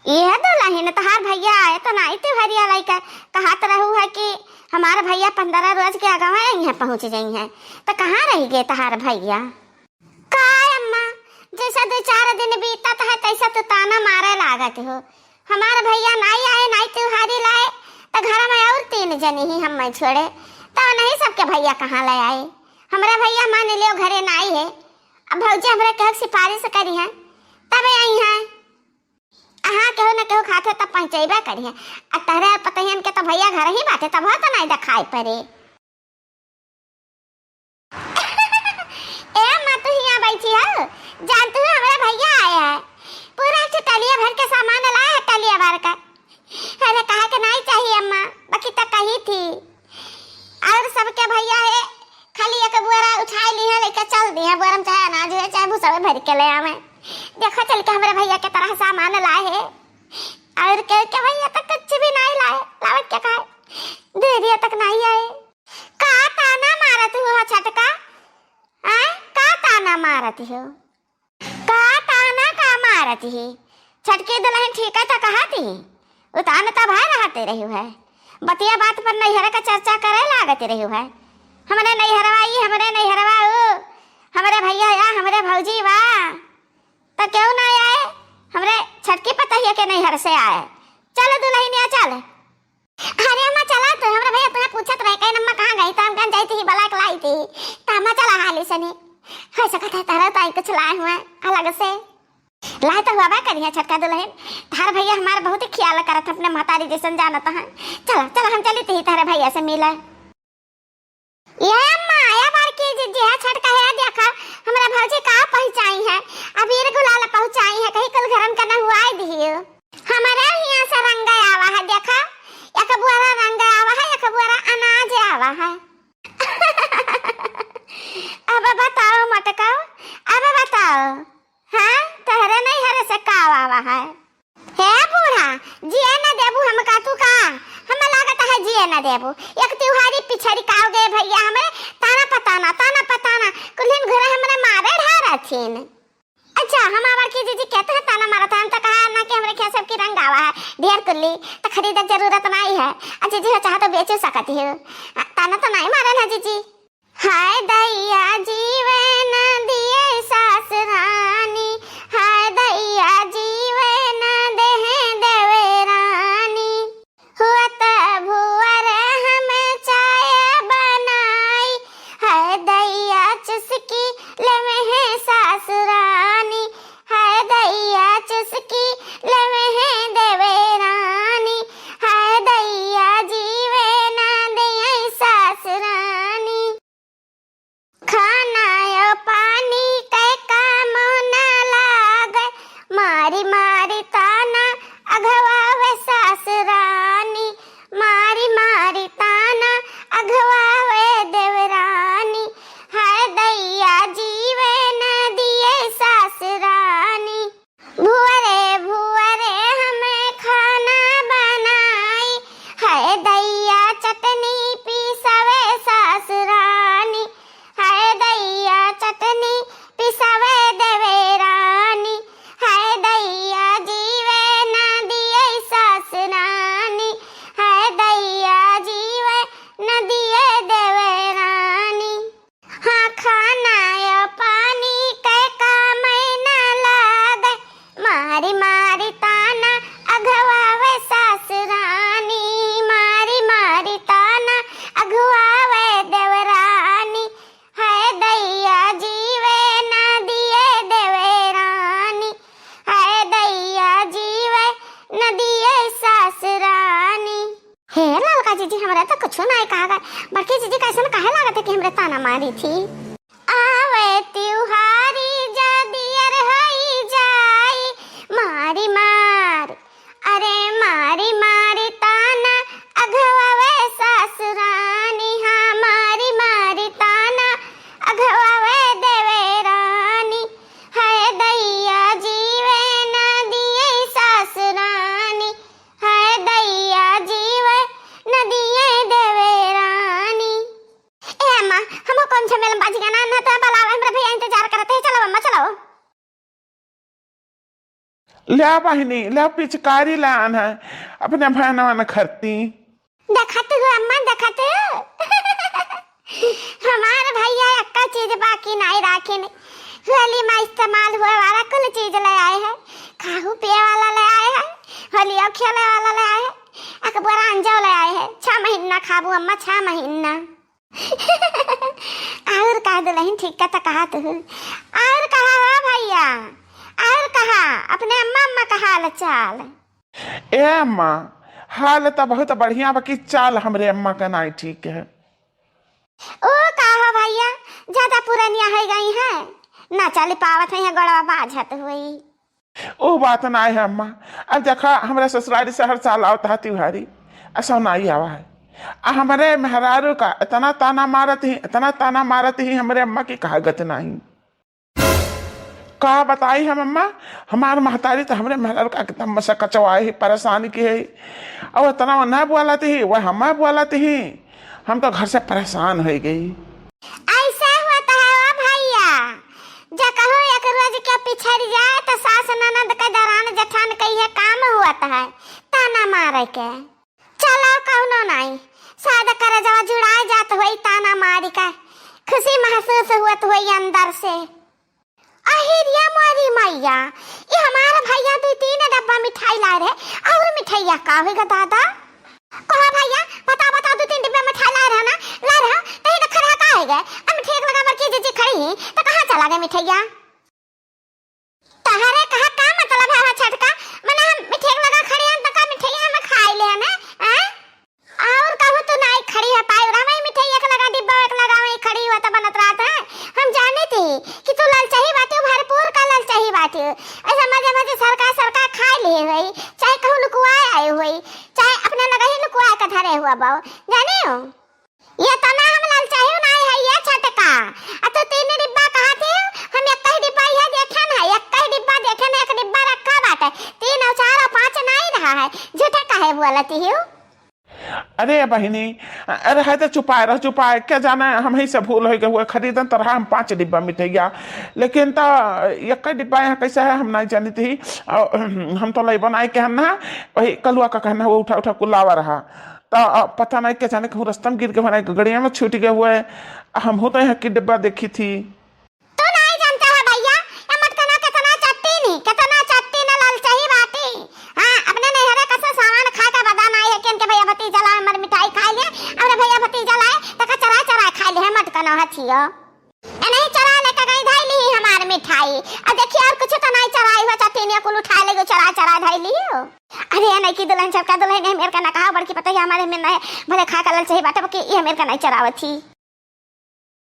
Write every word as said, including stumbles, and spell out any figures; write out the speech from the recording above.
यह दुलहिन, तहार भइया आए त नाई तिवहरिया लइके, कहत रहू है कि हमार भइया पन्द्रह रोज के अगवा इहाँ पहुँच जइहैं, त कहाँ रहि गए तहार भइया? का अम्मा, जइसे दुइ चार दिन बीतत है, तइसे तू ताना मारे लागत हो। हमार भइया नाई आए, नाई तिवहारी लाए, त घर में अउर तीन जनी ही हम्मै छोड़े, त उन्हीं सबके भइया कहाँ ले आए? हमरे भइया मान लियो घरे नाई है, अब भौजी हमरे केहू सिफारिश करिहैं, तब अइहैं। हाँ, केहू न केहू खाते तब पहुँचइबे करिहैं। आ तहरे पतहियन के त भइया घर ही बाटे, तब हो त नाई देखाई पड़े। ए अम्मा, तू हियाँ बैठी हो? जानत हो, हमरे भइया आए हैं। पूरा एक ठो टलिया भर के सामान लाए हैं, टलिया भर के। अरे, कहा के नाई चाहिए अम्मा, बाकी त कही थी। अउर सबके भइया है, खाली एक बोरा उठाए लिहे, लइके चल दिहे। बोरा में चाहे अनाज है, चाहे भूसा भर के ले आवे। देखो चल के हमरे भइया के तरह सामान लाए है। अउर के, के भइया त कुछ भी नाई लाए, लावे के कहा है? दुइ दिया तक नाई आए। का ताना मारत हो छटका? आय, का ताना मारत हो? का ताना का मारत ही? छटकी दुलहिन ठीक है त कहत ही। उतान त भाई रहते रही है। बतिया बात पर नैहर का चर्चा करे लागत रही है। हमरे नैहरवा ई, हमरे नैहरवा ऊ, हमरे भइया या, हमरे भौजी बा। त केहू ना आए, हमरे छटकी पतहिया के नैहर से आए। चल दुलहिनिया चल। अरे अम्मा, चला तो, हमरा भइया तुहे पूछत रहे, कहिन अम्मा कहाँ गई, त हम कहन जाई थी, बलाक लाई थी, त अम्मा चला हाली सनी। हो सकत है तहरा ताई कुछ लाए हुए अलग से। लाए त हुआ बा करिया छटका दुलहिन, तहार भइया हमार बहुत ख्याल करत है, अपने महतारी जइसन जानत है। चला, चला, हम चली थी तहरे भइया से मिले। ए अम्मा, ए बड़की जिज्जी है, छटका है, देखा, हमरा भौजी का पहुँचाई है, अबीर गुलाल पहुँचाई है, कहीं कुल घरन का नहुआई दियो। हमरे हियाँ से रंग आवा है, देखा, एक बोरा रंग आवा है, एक बोरा अनाज आवा है। अब बताओ मटकाओ, अब बताओ, हाँ, तहरे नैहर से का आवा है? हे बूढ़ा, जिए न देबू हमका तू का? हमें लागत है जिए न देबू। एक तिवहारी पिछड़ी काव गए भइया हमरे, ताना पताना, ताना पताना, कुल्हिन घरे हमरे मारे ढारथिन। अच्छा, हम आवर की जीजी कहते हैं ताना मारत है, हम तो कहा ना कि हमरे खेत सबकी रंग आवा है, ढेर कुल्ली, तो खरीदे के जरूरत नाई है। आ जीजी हो चाहे तो बेचो सकती हो। आ, ताना तो नाई मारे ना जीजी। हाय दैया जीवे न दिए सास रानी, हाय दैया जीवे न देहे देवे रानी। हुआ त भुअर हम चाय बनाई, हाय दैया चुस्की लेवे है सास रानी, हाय दैया चुस्की लेवे है देवे रानी, हाय दैया जीवे न दिए सास रानी। खाना यो पानी के काम न लागे, मारी मारी ताना अघवावे सास रानी, मारी मारी ताना अघवावे देवरानी, हाय दैया जीवे न दिए सास रानी। भुअरे भुअरे हमें खाना बनाई, हाय दैया चटनी पीसवे सास रानी, हाय दैया चटनी पीसवे देवे रानी, हाय दैया जीवे न दिए सास रानी, हाय दैया जीवे न दिए देवे रानी। हाँ, खाना या पानी के काम न लागे, मारी मारी ताना अघवावे सास रानी, मारी मारी ताना अघवावे देवरानी, हाय दैया जीवे न दिए देवरानी, हाय दैया जीवे न दिए सास रानी। हे ललका जीजी, हमरा त कुछो नाय कहा गए। बड़की जीजी, कैसन काहे लागत है कि हमरे ताना मारी थी? आवे तिवहारी जदियर होई जाई, मारी मार, अरे मारी मारी ताना अघवावे सास रानी, हाँ मारी मारी ताना अघवावे देवे रानी, हाय दैया जीवे न दिए सास रानी, हाय दैया जीवे न दिए देवे रानी। ए अम्मा, हमो कौन झमेलबाजी क्या बहिनी, ले पिचकारी लान है, अपने भैनवा न खरती। देखत हो अम्मा, देखत हो? हमार भैया एक्का चीज बाकी नाई राखिन। होली मा इस्तेमाल हुए वाला कुल चीज ले आए हैं। खाहू पिए वाला ले आए हैं, होलियो खेले वाला ले आए हैं, अकबरांजो ले आए हैं। छह महीना खाबू अम्मा, छह महीना। और कहा दुल्हन, ठीक का तो कहा तू। और कहा हो भैया, और कहा अपने अम्मा अम्मा का हाल चाल? ए अम्मा, हाल तो बहुत बढ़िया बा, कि चाल हमरे अम्मा का नाई ठीक है। ओ का हो भैया, ज्यादा पुरनिया हो गई है, ना चल पावत है, गोड़वा बाझत हुई। ओ बात नाई है अम्मा, अब देखा हमरा ससुरारी से हर साल आवत है त्योहारी, ऐसा नाई आवा है। आ हमरे मेहरारू का इतना ताना मारत ही, इतना ताना मारत ही हमरे अम्मा की कहा गत नाई। का बताई हम अम्मा, हमार महतारी तो हमरे मेहरारू का एकदम मसा कचवाए ही, परेशान की है। और इतना वो ना बोलत ही, वो हमें बोलत ही, हम तो घर से परेशान हो गई। ऐसा होता है ओ भैया, जो कहूँ एक रोज के पिछड़ जाए तो सास ननद के, दरान जेठान के ये काम होता है, ताना मारे के। चलो कौनो नाई, शायद करेजवा जुड़ाए जात होई ताना मारी के, खुशी महसूस हुअत होई अंदर से। अहिरिया मोरी मैया, ई हमार भैया दू तीन डब्बा मिठाई लाए रहे, और मिठाइया का होई गा दादा? कहो भैया, बताओ, बताओ, दू तीन डिब्बा मिठाई लाए रहे ना, लाए रहे, तही तो खड़ा का होई गए? अब मिठाई लगा बड़की जीजी खड़ी ही, तो कहाँ चला गए मिठाइया? तहरे कहा का मतलब है, है छटका? मने हम मिठाई लगा खड़ी हैं, तो का मिठाई हम खाई ले हैं, हैं? और कहूँ तू नाई खड़ी है पाई, और हमें मिठाई एक लगा, डिब्बा एक लगा, वहीं खड़ी हुआ तो बनत रहत है। हम जाने थी कि तू ललचाही बाटी, भरपूर का ललचाही बाटी। ऐसा मजे मजे सरका सरका खाए लिए हुई, चाहे कहूँ लुकुआए आए हुई, चाहे अपने लगा ही लुकुआए का धरे हुआ बाऊ, जाने हो? ये तना हम ललचाही नाई है, ये छटका। आ तू तीन डिब्बा कहा थी, हम एक ही डिब्बा ये देखे ना, एक ही डिब्बा देखे ना, एक डिब्बा रखा बाटे, तीन और चार और पाँच नाई रहा है, झूठे काहे बोलती हो? अरे बहिनी, अरे है तो चुपाए रह, चुपाए, क्या जाने हम ही से भूल हो गए हुए, खरीदन तो रहा हम पाँच डिब्बा मिठाइया, लेकिन तो एक डिब्बा यहाँ कैसा है हम नहीं जानती ही। और हम तो लई बनाए के हम ना, वही कलुआ का कहना हुआ उठा उठा कुलावा रहा। त, अ, पता नहीं के जाने कहूँ रस्ता में गिर गए, होना गड़िया में छूट गए हुए। हम हो तो यहाँ की डिब्बा देखी थी। तू नहीं जानता है भैया, ये मटकना कितना चट्टी नहीं, कितना चट्टी न ललचाही बाटी। हाँ, अपने नैहरे कसे सामान खा के बदा नहीं है कि इनके भैया भतीजा लाए, हमारे मिठाई खा लिए, और भैया भतीजा लाए, तो का चरा चरा खा लिए, मटकना हथियो। ए नहीं चरा लेके गई धाई ली हमार मिठाई। आ देखिए और कुछ तो नहीं चराई हुआ, चट्टी ने कुल उठा ले गई, चरा चरा धाई ली हो। अरे, ये नहीं कि दुल्हन छटका दुल्हन, ये मेरे का ना कहा, बड़की पतोहिया हमारे में नहीं, भले खा के ललचाही बाटे, बाकी ये मेरे का नहीं चरावत थी।